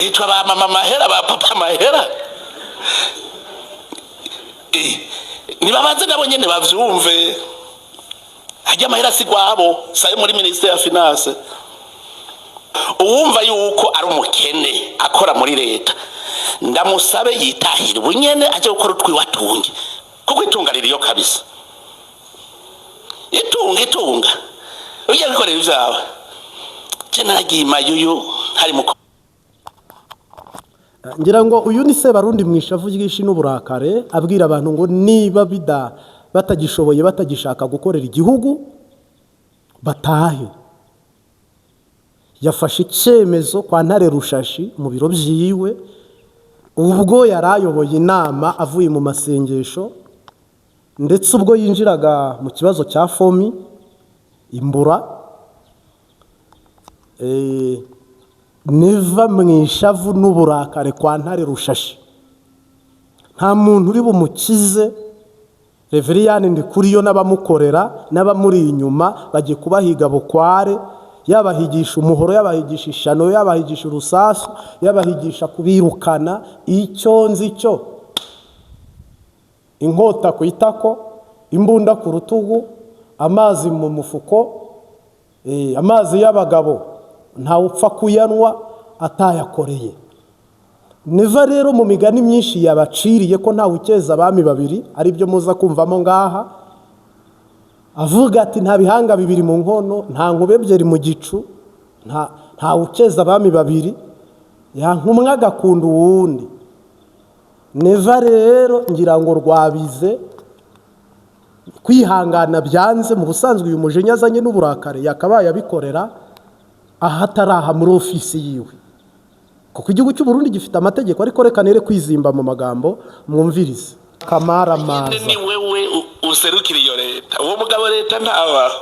Yitwa ba mama mahera, ba papa mahera. Nibabanze nabo nyene bavyumve, harya amahera si gwabo, sayo muri ministère ya finance. Uwumva yuko ari umukene akora muri leta, ndamusabe yitahire ubunyene, aje gukora utwiwe atunge, kuko itunga ririyo kabisa. Itunga, itunga, ujya gukorera ibyawe. Je naragiye Mayuyu hari mu Ngira ngo uyu ni Sebarundi mu ishavu ryinshi n'uburakare, abwira abantu ngo niba bida batagishoboye, batagishaka gukorera igihugu, batahe. Yafashe icyemezo kwa Ntare Rushashi mu biro byiwe, ubwo yari ayoboye inama avuye mu masengesho, ndetse ubwo yinjiraga mu kibazo cya FOMI imbura. Neva mu ishavu n'uburakare kwa Ntare Rushashi, nta muntu uri bumukize. Reveriyani Ndikuriyo n'abamukorera n'abamuri inyuma bagiye kubahiga bukware, yabahigisha umuhoro, yabahigisha ishano, yabahigisha urusasu, yabahigisha kubirukana. Icyo nzi cyo, inkota ku itako, imbunda ku rutugu, amazi mu mufuko, amazi y'abagabo ntawupfa kuyanywa atayakoreye. Neva rero mu migani myinshi yabaciriye ko ntawe ukeza abami babiri, aribyo muza kumvamo ngaha, avuga ati: "Nta bihanga bibiri mu nkono, nta nkuba ebyiri mu gicu, ntawe ukeza abami babiri, yankumwe agakunda uwundi." Neva rero ngira ngo rwabize kwihangana byanze. Mu busanzwe uyu mujinya azanye n'uburakari yakabaye abikorera ahatari aha muri ofisi yiwe, kuko igihugu cy'u Burundi gifite amategeko. Ariko reka nere kwizimba mu magambo, mwumvirize kamaramaza. Ni wewe userukira iyo leta, uwo mugabo leta ntabaho.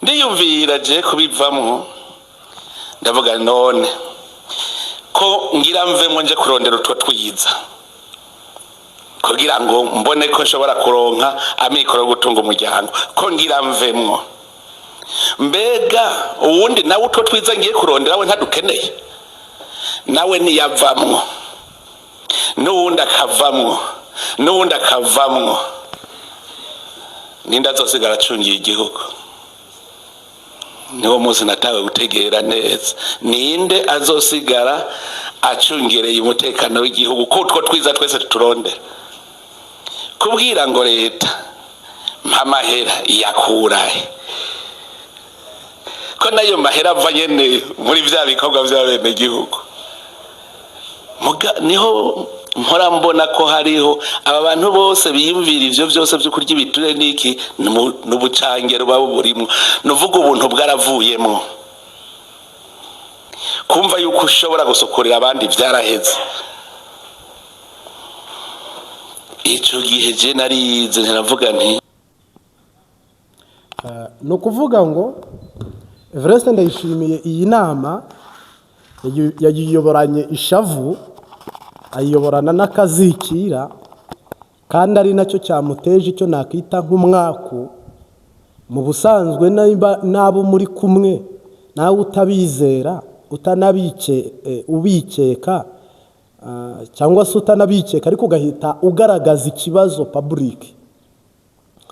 Ndiyumvira je kubivamwo, ndavuga: none ko ngira mvemo nje kurondera utwo twiza kugira ngo mbone ko nshobora kuronka amikoro yo gutunga umuryango, ko ngira mvemwo, mbega uwundi nawe utwo twiza ngiye kurondera we ntadukeneye? Nawe niyavamwo, n'uwundi akavamwo, n'uwundi akavamwo, ninde azosigara acungiye igihugu? Niwo munsi natawe gutegera neza ninde azosigara acungereye umutekano w'igihugu, ko utwo twiza twese tuturondera. Kubwira ngo leta mpa amahera, yakurahe, ko nayo mahera ava nyene muri vya bikorwa vy'abenegihugu? Niho mpora mbona ko hariho aba bantu bose biyumvira ivyo vyose vyo kurya ibiture n'iki, n'ubucangero buba buburimwo. Nuvuga ubuntu bwaravuyemwo, kumva yuko ushobora gusukurira abandi vyaraheze. Ico gihe je narize, ntiravuga nti Ni ukuvuga ngo Evariste Ndayishimiye iyi nama yayiyoboranye ishavu, ayiyoborana n'akazikira, kandi ari nacyo cyamuteje icyo nakita nk'umwaku. Mu busanzwe niba n'abo muri kumwe nawe utabizera, utanabike, ubikeka, cyangwa se utanabikeka, ariko ugahita ugaragaza ikibazo public,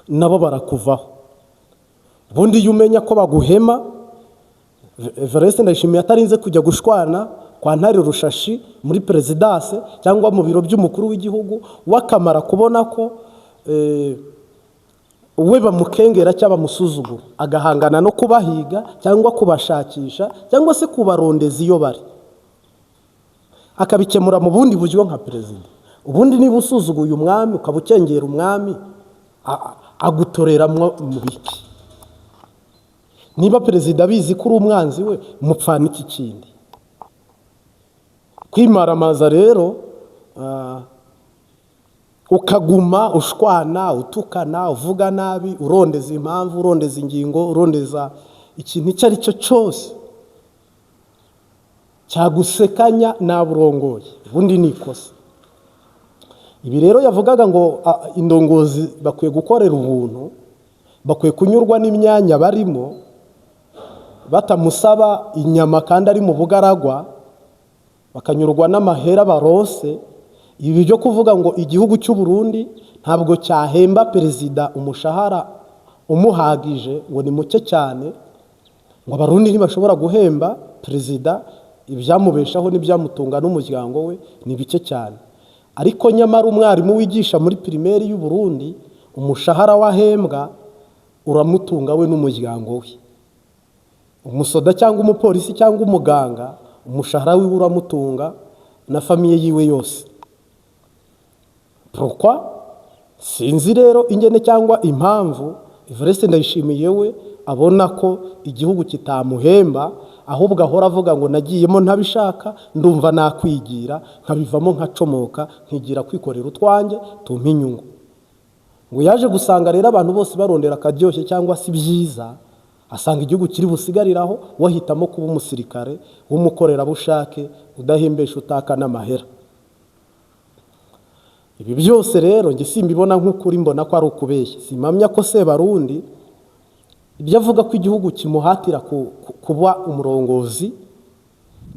nabo barakuvaho. Ubundi iyo umenya ko baguhema, Evariste Ndayishimiye atarinze kujya gushwana kwa Ntare Rushashi muri présidence cyangwa mu biro by'umukuru w'igihugu, we akamara kubona ko we bamukengera cyangwa bamusuzugura, agahangana no kubahiga cyangwa kubashakisha cyangwa se kubarondeza iyo bari, akabikemura mu bundi buryo nka perezida. Ubundi niba usuzuguye umwami, ukaba ukengera umwami, agutoreramwo mu biki? Niba perezida abizi ko uri umwanzi we, mupfana iki kindi? Kwimaramaza rero, ukaguma ushwana, utukana, uvuga nabi, urondeza impamvu, urondeza ingingo, urondeza ikintu icyo ari cyo cyose cyagusekanya nabi urongoye, ubundi ni ikosa. Ibi rero yavugaga ngo indongozi bakwiye gukorera ubuntu, bakwiye kunyurwa n'imyanya barimo, batamusaba inyama kandi ari mu bugaragwa. Bakanyurwa n'amahera barose. Ibi byo kuvuga ngo igihugu cy'u Burundi ntabwo cyahemba perezida umushahara umuhagije, ngo ni muke cyane, ngo Abarundi ntibashobora guhemba perezida ibyamubeshaho n'ibyamutunga n'umuryango we, ni bike cyane. Ariko nyamara umwarimu wigisha muri primaire y'u Burundi, umushahara wahembwa uramutunga we n'umuryango we. Umusoda cyangwa umupolisi cyangwa umuganga, umushahara wiwe uramutunga na famille yiwe yose. Pourquoi? Sinzi rero ingene cyangwa impamvu Evariste Ndayishimiye we abona ko igihugu kitamuhemba, ahubwo ahora avuga ngo nagiyemo ntabishaka, ndumva nakwigira nkabivamo, nkacomoka, nkigira kwikorera utwanjye tumpa inyungu. Ngo yaje gusanga rero abantu bose barondera akaryoshye cyangwa se ibyiza, asanga igihugu kiri busigariraho, we ahitamo kuba umusirikare w'umukorerabushake udahembesha, utaka n'amahera. Ibi byose rero njye simbibona nk'ukuri, mbona ko ari ukubeshya. Simpamya ko Sebarundi ibyo avuga ko igihugu kimuhatira kuba umurongozi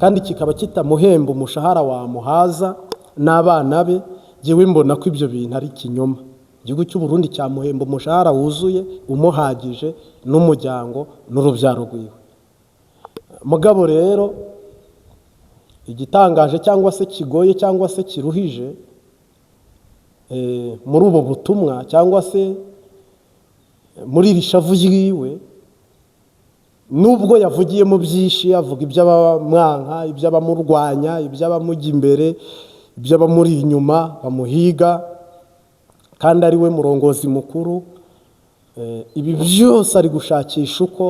kandi kikaba kitamuhemba umushahara wamuhaza n'abana be, njyewe mbona ko ibyo bintu ari ikinyoma. Igihugu cy'u Burundi cyamuhemba umushahara wuzuye umuhagije n'umuryango n'urubyaro rwiwe. Mugabo rero igitangaje cyangwa se kigoye cyangwa se kiruhije muri ubu butumwa cyangwa se muri iri shavu ryiwe, nubwo yavugiyemo byinshi, avuga iby'abamwanka, iby'abamurwanya, iby'abamujya imbere, iby'abamuri inyuma bamuhiga, kandi ari we murongozi mukuru, ibi byose ari gushakisha uko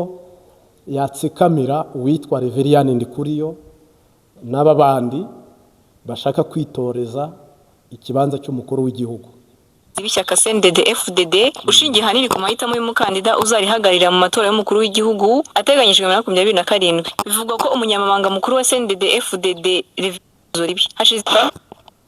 yatsikamira uwitwa Reveriyani Ndikuriyo n'aba bandi bashaka kwitoreza ikibanza cy'umukuru w'igihugu. B'ishyaka CNDD FDD, ushingiye ahanini ku mahitamo y'umukandida uzarihagararira mu matora y'umukuru w'igihugu ateganyijwe muri 2027. Bivugwa ko umunyamabanga mukuru wa CNDD FDD Ribi hashize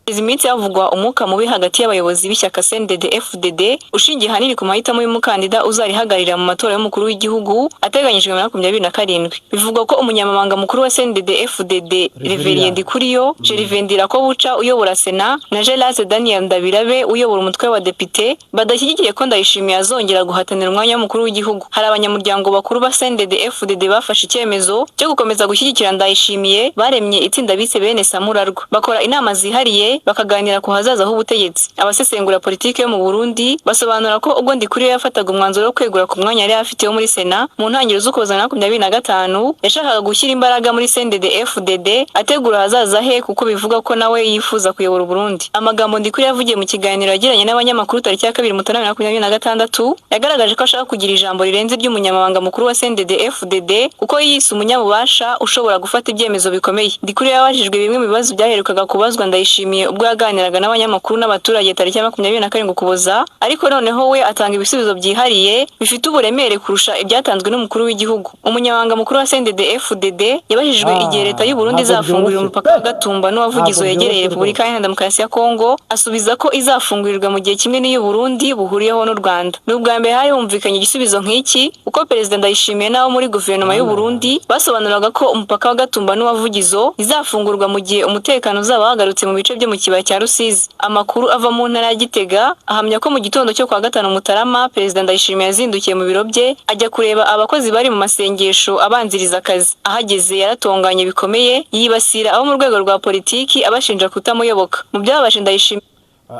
iminsi havugwa umwuka mubi hagati y'abayobozi b'ishyaka CNDD FDD, ushingiye ahanini ku mahitamo y'umukandida uzarihagararira mu matora y'umukuru w'igihugu ateganyijwe muri 2027. Bivugwa ko umunyamabanga mukuru wa CNDD FDD Reverien Ndikuriyo, Gervais Ndirakobuca uyobora Sena na Gélase Daniel Ndabirabe uyobora umutwe w'abadepite badashyigikiye ko Ndayishimiye azongera guhatanira umwanya w'umukuru w'igihugu. Hari abanyamuryango bakuru ba CNDD FDD bafashe icyemezo cyo gukomeza gushyigikira Ndayishimiye, baremye itsinda bise Bene Samurarwa, bakora inama zihariye, bakaganira ku hazaza h'ubutegetsi. Abasesengura politiki yo mu Burundi basobanura ko ubwo Ndikuriyo yafataga umwanzuro wo kwegura ku mwanya yari afite wo muri Sena mu ntangiriro z'Ukuboza 2025, yashakaga gushyira imbaraga muri CNDD FDD ategura ahazaza he, kuko bivuga ko nawe yifuza kuyobora Burundi. Amagambo Ndikuriyo yavugiye mu kiganiro yagiranye n'abanyamakuru tariki ya 2 Mutarama 2026 yagaragaje ko ashaka kugira ijambo rirenze iry'umunyamabanga mukuru wa CNDD FDD, kuko yise umunyabubasha ushobora gufata ibyemezo bikomeye. Ndikuriyo yabajijwe bimwe mu bibazo byaherukaga kubazwa Ndayishimiye ubwo yaganiraga n'abanyamakuru n'abaturage tariki ya 27 Ukuboza, ariko noneho we atanga ibisubizo byihariye bifite uburemere kurusha ibyatanzwe n'umukuru w'igihugu. Umunyamabanga mukuru wa CNDD FDD yabajijwe igihe leta y'u Burundi Ntabwo izafungurira byoroshye umupaka wa Gatumba n'uwavugizo Ntabwo yegereye byoroshye Repubulika rwose. Iharanira Demokarasi ya Kongo, asubiza ko izafungurirwa mu gihe kimwe n'iy'u Burundi buhuriyeho n'u Rwanda. Ni ubwa mbere hari humvikanye igisubizo nk'iki, kuko Perezida Ndayishimiye n'abo muri guverinoma y'u Burundi basobanuraga ko umupaka wa Gatumba n'uwavugizo izafungurwa mu gihe umutekano uzaba wagarutse mu bice byo mu kibaya cya Rusizi. Amakuru ava mu ntara ya Gitega ahamya ko mu gitondo cyo kwa 5 Mutarama, Perezida Ndayishimiye yazindukiye mu biro bye ajya kureba abakozi bari mu masengesho abanziriza akazi. Ahageze yaratonganye bikomeye, yibasira abo mu rwego rwa politiki, abashinja kutamuyoboka. Mu byababaje Ndayishimiye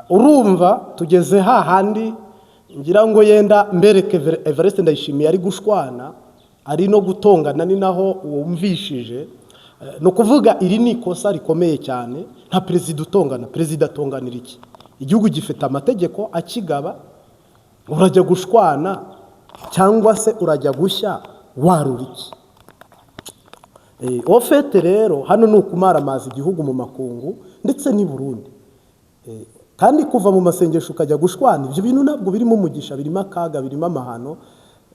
Urumva tugeze hahandi ngira ngo yenda mbereke Evariste Ndayishimiye ari gushwana, ari no gutongana, ni naho wumvishije. Ni ukuvuga iri ni ikosa rikomeye cyane. Nta perezida utongana. Perezida atonganira iki? Igihugu gifite amategeko akigaba. Urajya gushwana cyangwa se urajya gushya warura iki? Au fait rero hano ni ukumaramaza igihugu mu makungu ndetse n'i Burundi. Kandi kuva mu masengesho ukajya gushwana, ibyo bintu ntabwo birimo umugisha, birimo akaga, birimo amahano.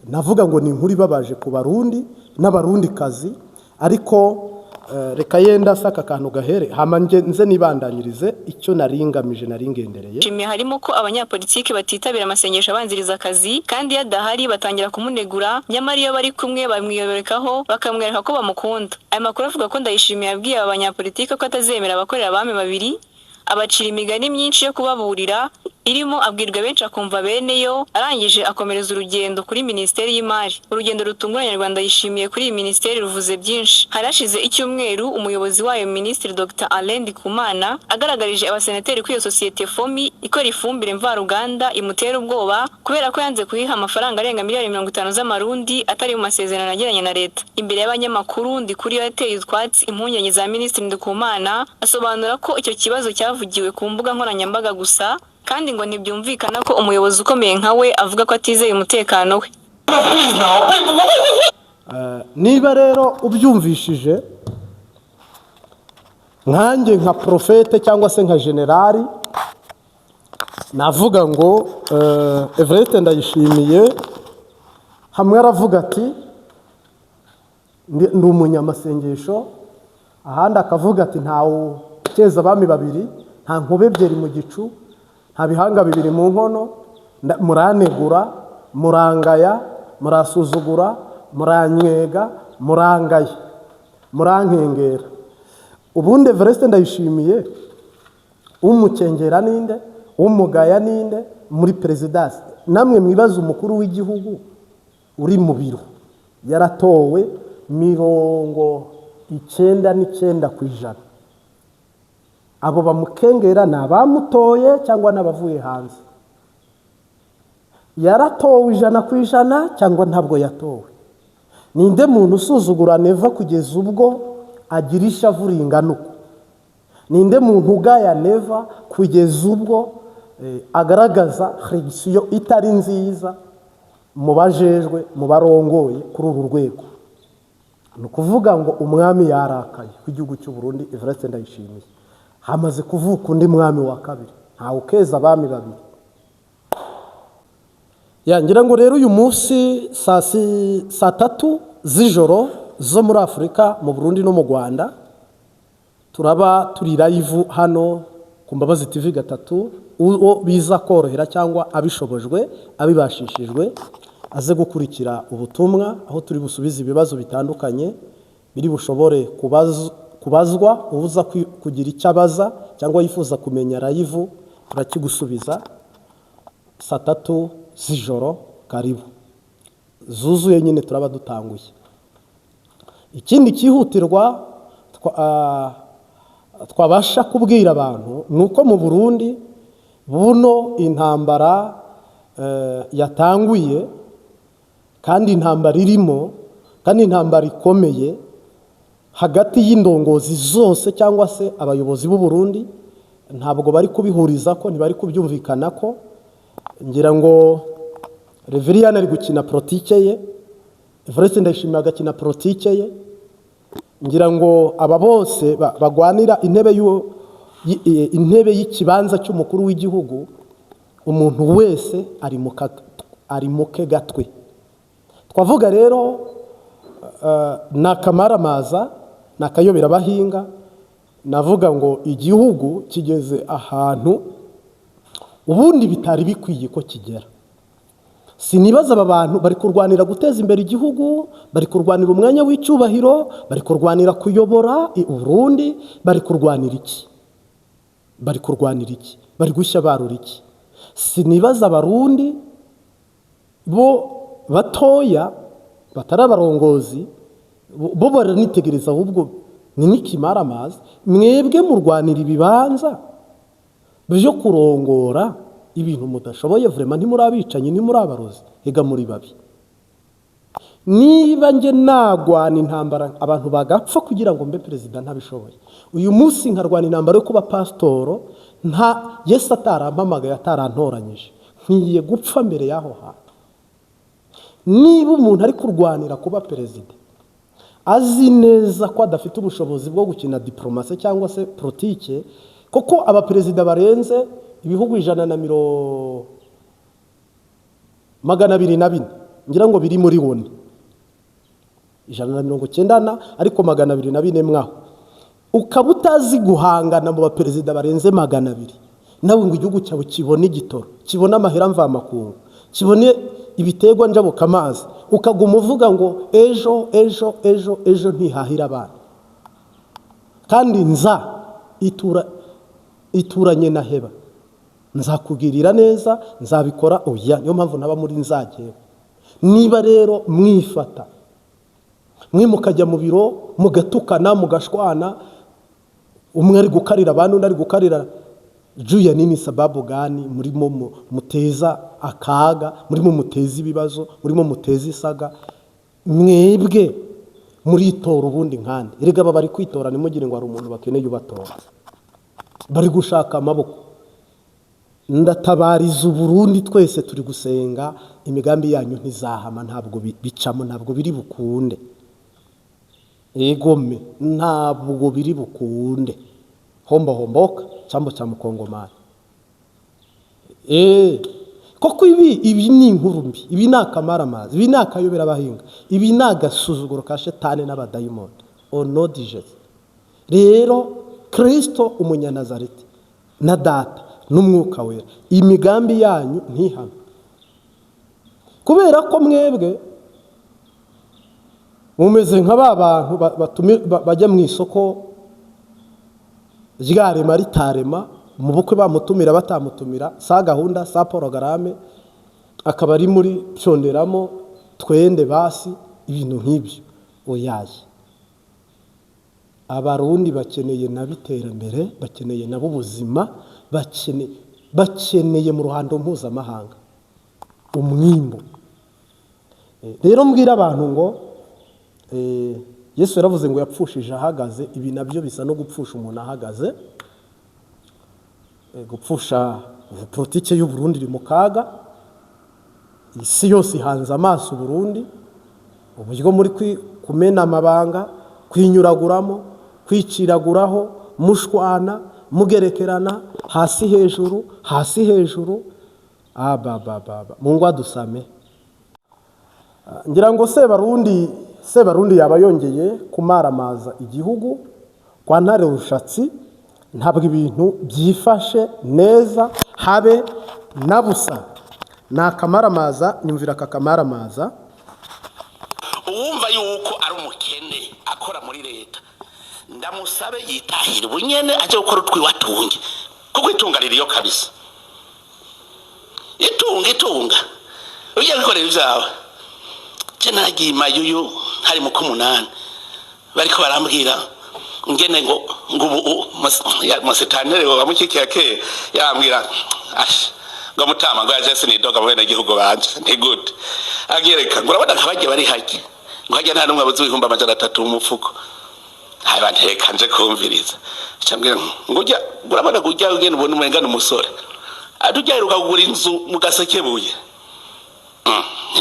Navuga ngo ni inkuru ibabaje ku Barundi n'Abarundikazi, ariko Reka yenda se aka kantu gahere, hama nge nze nibandanyirize icyo naringamije, naringendereye. Nshimiye harimo ko abanyapolitiki batitabira amasengesho abanziriza akazi, kandi iyo adahari batangira kumunegura, nyamara iyo bari kumwe bamwiyoberekaho, bakamwereka ko bamukunda. Aya makuru avuga ko Ndayishimiye yabwiye aba banyapolitiki ko atazemera abakorera abami babiri, abacira imigani myinshi yo kubaburira, irimo abwirwa benshi akumva bene yo. Arangije akomereza urugendo kuri Minisiteri y'Imari. Urugendo rutunguranye Rwanda yishimiye kuri iyi minisiteri ruvuze byinshi. Harashize icyumweru umuyobozi wayo, Minisitiri Dr Alain Ndikumana, agaragarije abasenateri ko iyo sosiyete FOMI ikora ifumbire mvaruganda imutera ubwoba, kubera ko yanze kuyiha amafaranga arenga miliyoni 50 z'amarundi atari mu masezerano yagiranye na leta. Imbere y'abanyamakuru, Ndikuriyo yateye utwatsi impungenge za Minisitiri Ndikumana, asobanura ko icyo kibazo cyavugiwe ku mbuga nkoranyambaga gusa, kandi ngo ntibyumvikana ko umuyobozi ukomeye nka we avuga ko atizeye umutekano we. Niba rero ubyumvishije, nkanjye nka prophète cyangwa se nka général, navuga ngo Evariste Ndayishimiye hamwe aravuga ati "Ndi umunyamasengesho", ahandi akavuga ati "Ntawe ukeza abami babiri, nta nkuba ebyiri mu gicu, nta bihanga bibiri mu nkono. Muranegura, murangaya, murasuzugura, muranywega, murangaya, murankengera". Ubundi Evariste Ndayishimiye, umukengera ninde? Umugaya ninde muri perezidansi? Namwe mwibaza, umukuru w'igihugu uri mu biro yaratowe 99%, abo bamukengera ni abamutoye cyangwa n'abavuye hanze? Yaratowe 100% cyangwa ntabwo yatowe? Ninde muntu usuzugura Neva kugeza ubwo agira ishavu ringana uko? Ninde muntu ugaya Neva kugeza ubwo agaragaza réaction itari nziza mu bajejwe, mu barongoye kuri uru rwego? Ni ukuvuga ngo umwami yarakaye w'igihugu cy'u Burundi, Evariste Ndayishimiye. Hamaze kuvuka undi mwami wa kabiri. Ntawe ukeza abami babiri. Ngira ngo rero uyu munsi saa 3 z'ijoro zo muri Afurika, mu Burundi no mu Rwanda, turaba turi live hano ku Mbabazi TV 3. Uwo biza korohera cyangwa abishobojwe, abibashishijwe, aze gukurikira ubutumwa aho turi busubize ibibazo bitandukanye biri bushobore kubazwa. Uza kugira icyo abaza cyangwa yifuza kumenya live, turakigusubiza saa 3 z'ijoro. Karibu zuzuye nyine, turaba dutanguye. Ikindi cyihutirwa twabasha kubwira abantu ni uko mu Burundi buno intambara yatanguye, kandi intambara irimo, kandi intambara ikomeye hagati y'indongozi zose cyangwa se abayobozi b'u Burundi. Ntabwo bari kubihuriza ko, ntibari kubyumvikana ko. Ngira ngo Reveriyani ari gukina politike ye, Evariste Ndayishimiye agakina politike ye. Ngira ngo aba bose bagwanira intebe y'ikibanza cy'umukuru w'igihugu, umuntu wese ari mu ke gatwe. Twavuga rero ni akamaramaza, ni akayobera abahinga. Navuga ngo igihugu kigeze ahantu ubundi bitari bikwiye ko kigera. Sinibaza, aba bantu bari kurwanira guteza imbere igihugu, bari kurwanira umwanya w'icyubahiro, bari kurwanira kuyobora Uburundi, bari kurwanira iki? Bari kurwanira iki? Bari gushya barura iki? Sinibaza, Abarundi bo batoya batari abarongozi bo baranitegereza, ahubwo ni n'ikimaramazi. Mwebwe murwanira ibibanza byo kurongora ibintu mudashoboye. Vraiment, ntimuri abicanyi, ntimuri abarozi, ega muri babi. Niba njye nagwana intambara abantu bagapfa kugira ngo mbe perezida ntabishoboye, uyu munsi nkarwana intambara yo kuba pasitoro nta Yesu atarampamagaye, atarantoranyije, nkwiye gupfa mbere y'aho hantu. Niba umuntu ari kurwanira kuba perezida azi neza ko adafite ubushobozi bwo gukina diplomatie cyangwa se politike, kuko abaperezida barenze ibihugu ijana na mirongo 204 ngira ngo biri muri ONU. 190 na ariko 204 mwaho, ukaba utazi guhangana mu baperezida barenze 200, nawe ngo igihugu cyawe kibone igitoro, kibone amahera mvamakungu, kibone ibiterwa njabukamazi, ukaguma uvuga ngo ejo, ejo, ejo, ejo, ntihahira abana. Kandi nza itura ituranye na heba, nzakugirira neza, nzabikora. Oya, niyo mpamvu naba muri nzagera. Niba rero mwifata mwe mukajya mu biro, mugatukana, mugashwana, umwe ari gukarira abandi, undi ari gukarira juu ya nini? Sababu gani murimo muteza akaga, murimo muteza ibibazo, murimo muteza isaga? Mwebwe muritora ubundi nkande. Erega aba bari kwitora, ntimugire ngo hari umuntu bakeneye ubatora, bari gushaka amaboko. Ndatabariza Uburundi, twese turi gusenga, imigambi yanyu ntizahama, ntabwo bicamo, ntabwo biri bukunde. Egome, ntabwo biri bukunde. Homba homboka chambo cha mukongomani. Koko ibi ni inkuru mbi, ibi ni akamaramaza, ibi ni akayobera abahinga, ibi ni agasuzuguro ka shetani n'abadayimoni au nom de Jésus. Rero Kristo umunyanazareti na Data n'Umwuka Wera, imigambi yanyu ntihame, kubera ko mwebwe mumeze nka ba bantu bajya mu isoko ryarema ritarema, mu bukwe bamutumira batamutumira, sa gahunda sa porogaramu, akaba ari muri pyonderamo twende basi, ibintu nk'ibyo. Oyaye, Abarundi bakeneye nabo iterambere, bakeneye nabo ubuzima, bakeneye mu ruhando mpuzamahanga umwimbu. Rero mbwira abantu ngo Yesu yaravuze ngo yapfushije ahagaze. Ibi nabyo bisa no gupfusha umuntu ahagaze. Gupfusha politike y'u Burundi iri mu kaga, isi yose ihanze amaso Burundi, uburyo muri kumena amabanga, kwinyuraguramo, kwiciraguraho, mushwana, mugerekerana hasi hejuru, hasi hejuru. Abababa, Mungu adusame. Ngira ngo Sebarundi yaba yongeye kumaramaza igihugu kwa Ntare Rushatsi. Ntabwo ibintu byifashe neza habe na busa, ni akamaramaza. Nyumvira aka kamaramaza. Uwumva yuko ari umukene akora muri leta, ndamusabe yitahire ubunyene, ajye gukora utwiwe atunge, kuko itunga ririyo kabisa. Itunga, itunga, ujya gukorera ibyawe. Je naragiye Mayuyu hari mu k'umunani, bariko barambwira ngene ngo ubu musitanere ngo bamukikiye ke, yambwira ash ngo mutama ngo yaje sinidoga mu bene gihugu banje. Nti gute? Agereka ngo urabona nka bagiye bari hake, ngo hajya nta numwe abuze 300,000 mu mufuko. Hayi banteka nje kumviriza, cyambwira ngo ujya urabona ngo ujya ugenda ubona umenga n'umusore adujya aheruka kugura inzu mu Gasekebuye.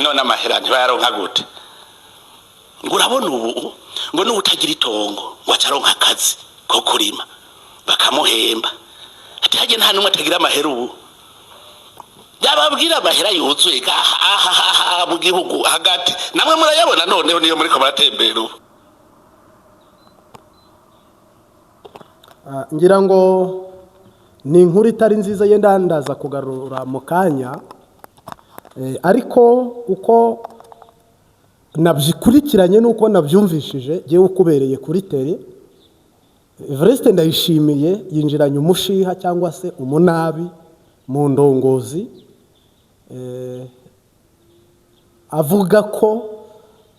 None amahera ntibayaronka gute? Ngo urabona ubu ngo n'ubutagira itongo ngo acaronka akazi ko kurima bakamuhemba. Ati hajye nta n'umwe atagira amahera ubu. Yababwira amahera yuzuye aha aha aha mu gihugu hagati, namwe murayabona. Noneho niyo muriko muratembera ubu. Ngira ngo ni inkuru itari nziza, yenda ndaza kugarura mu kanya. Ariko uko nabyikurikiranye n'uko nabyumvishije ngewe ukubereye kuri terrain, Evariste Ndayishimiye yinjiranye umushiha cyangwa se umunabi mu ndongozi, avuga ko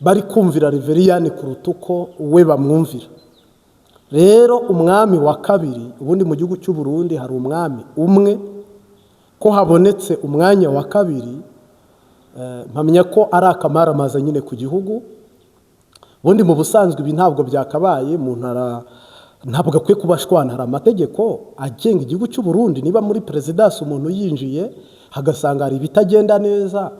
bari kumvira Reveriyani kuruta uko we bamwumvira. Rero umwami wa kabiri, ubundi mu gihugu cy'u Burundi hari umwami umwe, ko habonetse umwanya wa kabiri, mpamya ko ari akamaramaza nyine ku gihugu. Ubundi mu busanzwe ibi ntabwo byakabaye, umuntu ntabwo akwiye kuba ashwana. Hari amategeko agenga igihugu cy'u Burundi. Niba muri perezidansi umuntu yinjiye hagasanga hari ibitagenda neza,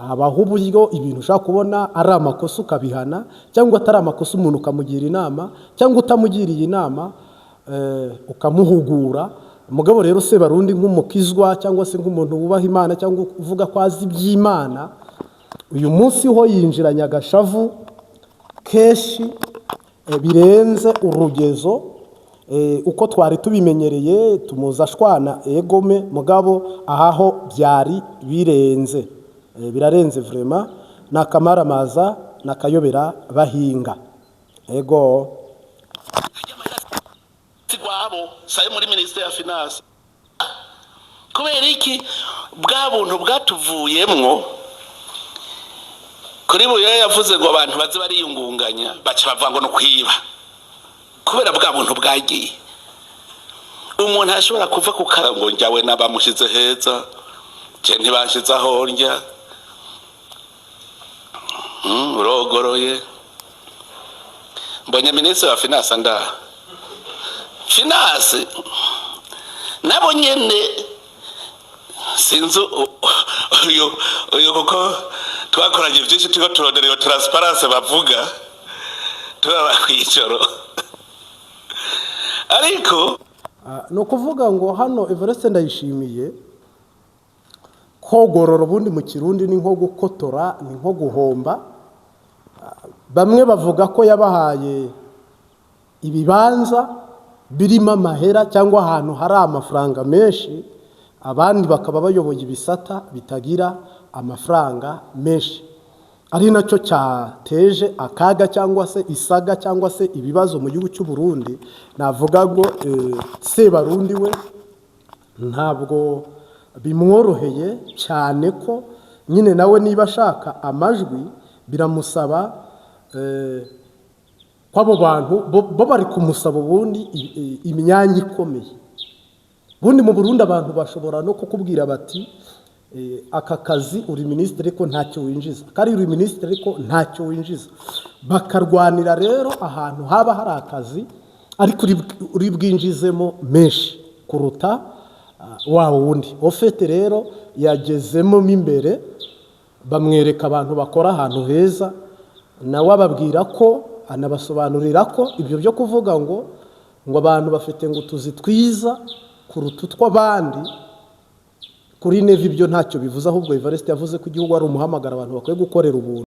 habaho uburyo ibintu ushobora kubona ari amakosa ukabihana, cyangwa atari amakosa umuntu ukamugira inama, cyangwa utamugiriye inama ukamuhugura. Mugabo rero Sebarundi nk'umukizwa cyangwa se nk'umuntu wubaha Imana cyangwa uvuga ko azi iby'Imana, uyu munsi ho yinjiranye agashavu. Kenshi birenze urugezo uko twari tubimenyereye. Tumuzi ashwana egome, mugabo ahaho byari birenze. Birarenze vraiment, ni akamaramaza, ni akayobera bahinga ego. Sigwabo sayo muri ministère ya finance. Kubera iki? Bwa buntu bwatuvuyemwo. Kuri Buyoya yavuze ngo abantu baze bariyungunganya, baca bavuga ngo no kwiba, kubera bwa buntu bwagiye. Umuntu ashobora kuva ku kara ngo njyawe n'abamushize heza, je ntibashize aho ndya. Urogoroye mbonye minisitiri wa finance ndaha finance nabo nyene sinzi uyu kuko twakoranye byinshi, turiko turondera iyo transparence bavuga, turaba kw'ijoro ariko. Ah, ni ukuvuga ngo hano Evariste Ndayishimiye, kogorora ubundi mu Kirundi ni nko gukotora, ni nko guhomba. Ah, bamwe bavuga ko yabahaye ibibanza birimo amahera cyangwa ahantu hari amafaranga menshi, abandi bakaba bayoboye ibisata bitagira amafaranga menshi, ari nacyo cyateje akaga cyangwa se isaga cyangwa se ibibazo mu gihugu cy'u Burundi. Navuga ngo Sebarundi we ntabwo bimworoheye cyane, ko nyine nawe niba ashaka amajwi biramusaba ko abo bantu bo bari kumusaba ubundi imyanya ikomeye. Ubundi mu Burundi abantu bashobora no kukubwira bati: "Aka kazi uri minisitiri ariko ntacyo winjiza, kari uri minisitiri ariko ntacyo winjiza." Bakarwanira rero ahantu haba hari akazi ariko uri bwinjizemo menshi kuruta wa wundi ufite. Rero yagezemo mo imbere, bamwereka abantu bakora ahantu heza, nawe ababwira ko, anabasobanurira ko ibyo byo kuvuga ngo abantu bafite ngo utuzi twiza kuruta utw'abandi kuri Neva, ibyo ntacyo bivuze. Ahubwo Evariste yavuze ko igihugu ari umuhamagaro, abantu bakwiye gukorera ubuntu.